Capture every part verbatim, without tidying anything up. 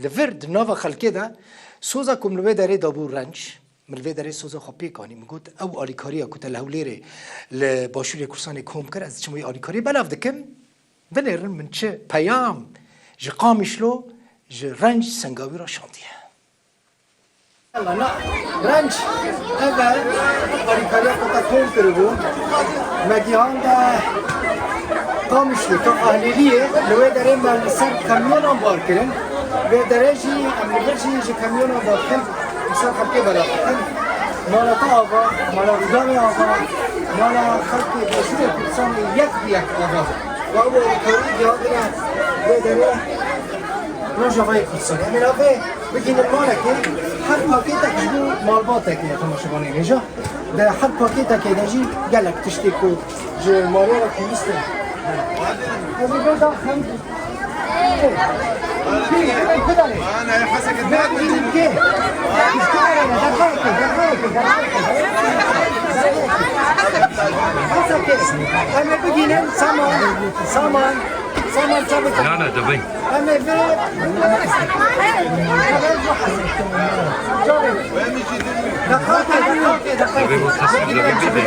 Li vir di nava xelkê de soza ku min li wê derê dabû renc, min li vê derê soza xwe pêk anî. Min got, ew alîkariya ku te li Hewlêrê, li Başûrê Kurdistanê kom kir, ez diçim wê alîkariyê belav dikim. Binêrin min çi peyam ji Qamişlo, ji renc Sengawî re şandiye. Yalla, na, renc, ev e, alîkariya ku te kom kiribû. Me gihande Qamişlî, Kafa Hilêliyê, li wê derê me li ser kamyonan bar kirin. Vê derê jî, em li vir jî ji kamyonan derdikin, li ser xelkê belav dikin. Mala te ava, mala Rûdawê ava, mala xelkê Başûrê Kurdistanê yek bi yek ava. Wa ew alîkarî gihandine vê derê Rojavayê Kurdistanê. Em ê navê bigihînin malekê, her pakêtek ji bo malbatekê ye, temaşevanên hêja. Di her pakêtekê de jî gelek tiştê ku ji malê re pêwîst e. Ez ê vê daxim. Em ê bigihînin saman, saman, saman çavê. Na, na, dibê. Em ê vê. Dibê bu tasvîr dibê bidê.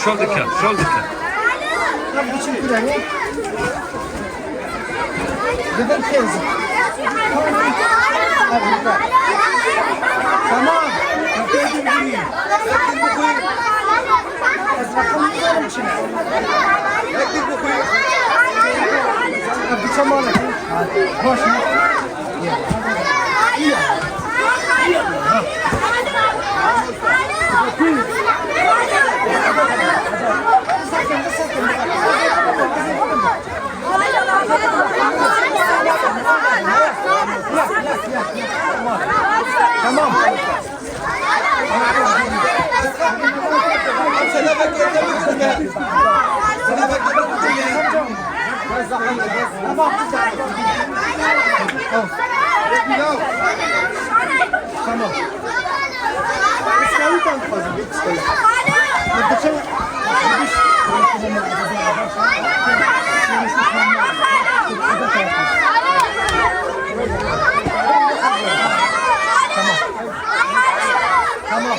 Şol dike, şol dike. Tamam. Tamam. Tamam. Tamam.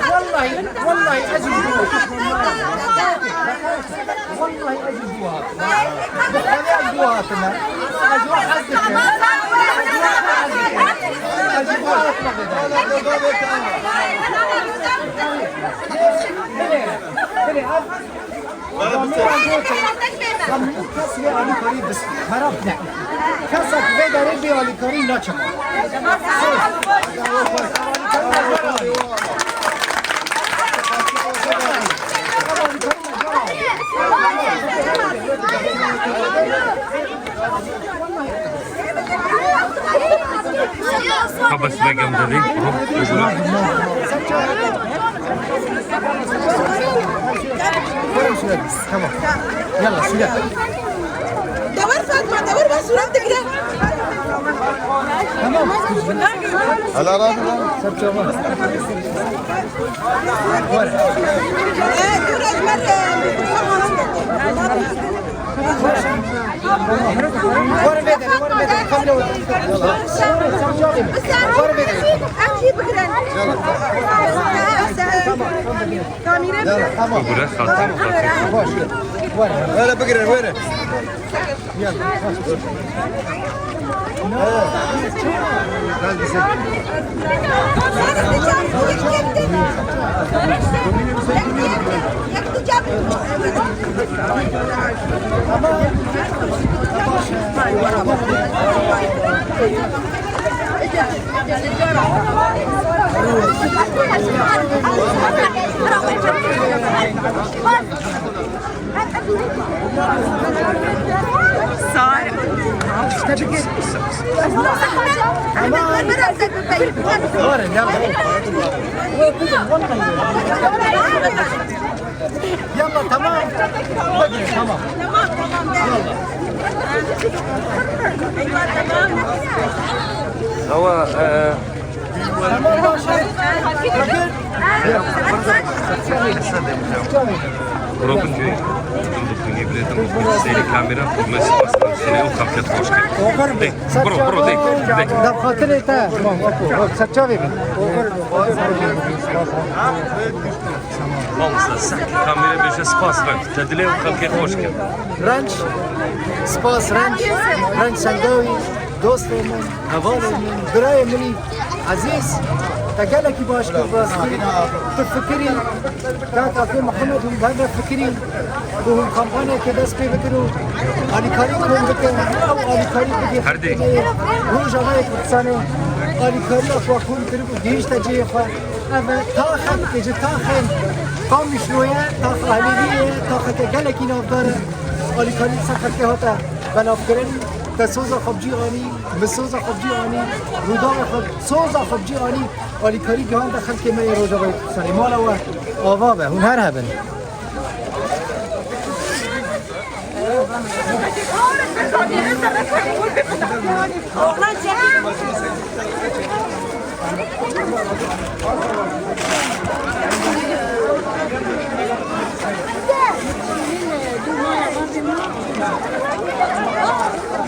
Wellahî, wellahî ez ji bo. Wellahî ez ji bo. Bi Xwedê ez ji bo hatime. Ez ji bo hez dikim. Ez ji bo hatime vê derê. Bilê, bilê, ev Kes vê alîkarî bistî. Xerab ne. Kesek vê derê bê alîkarî naçe mal. Ha, bes begem dedi. Tamam. Yalla, Süreyya. Dewar Fatma, dewar ben surat digre. Tamam. Hala razı. Ee, dur, Ecmer, e, Were vê derê, were vê derê, kamera were. Were vê derê. Em jî bigirin. Kamîre bigirin. Tamam. Were, were. Were bigirin, were. Sare. Yalla, tamam. Tamam, tamam. Ewa, e, Bro, bince, bince, bince, bince, seyri kamera, me spas, seni o kapket hoş geldin. De, bro, bro, de, de. Def xatirê te, serçavê bin. Mamosta, sen ki kamera beşe spas, bak, te dilê o kapket hoş geldin. Renç, spas, renç, renç sendawî, dostê min, hevalê min, birayê min î. Ezîz, te gelekî baş kir, rastî. Tu fikirî, kaka ku Mihemed hûn berve fikirî, ku hûn kampanyayekê dest pê bikin û alîkarî kom bikin, ew alîkarî bigê Herdê. Rojavayê Kurdistanê, alîkariya xwe kom kirib û gihîşte cihê xwe. Ev e taxek, ji taxên Qamişlo ye, taxa Helêlî ye, taxeke gelekî navdar e. Alîkarî ser xelkê hate belavkirin, te soza xwe bi cî anî. Bi soza xwe bi cî anî, Rûdawê xwe, soza xwe bi cî anî, alîkarî gihande xelkê me yê Rojavayê Kurdistanê. Mala we ava be, hûn her hebin.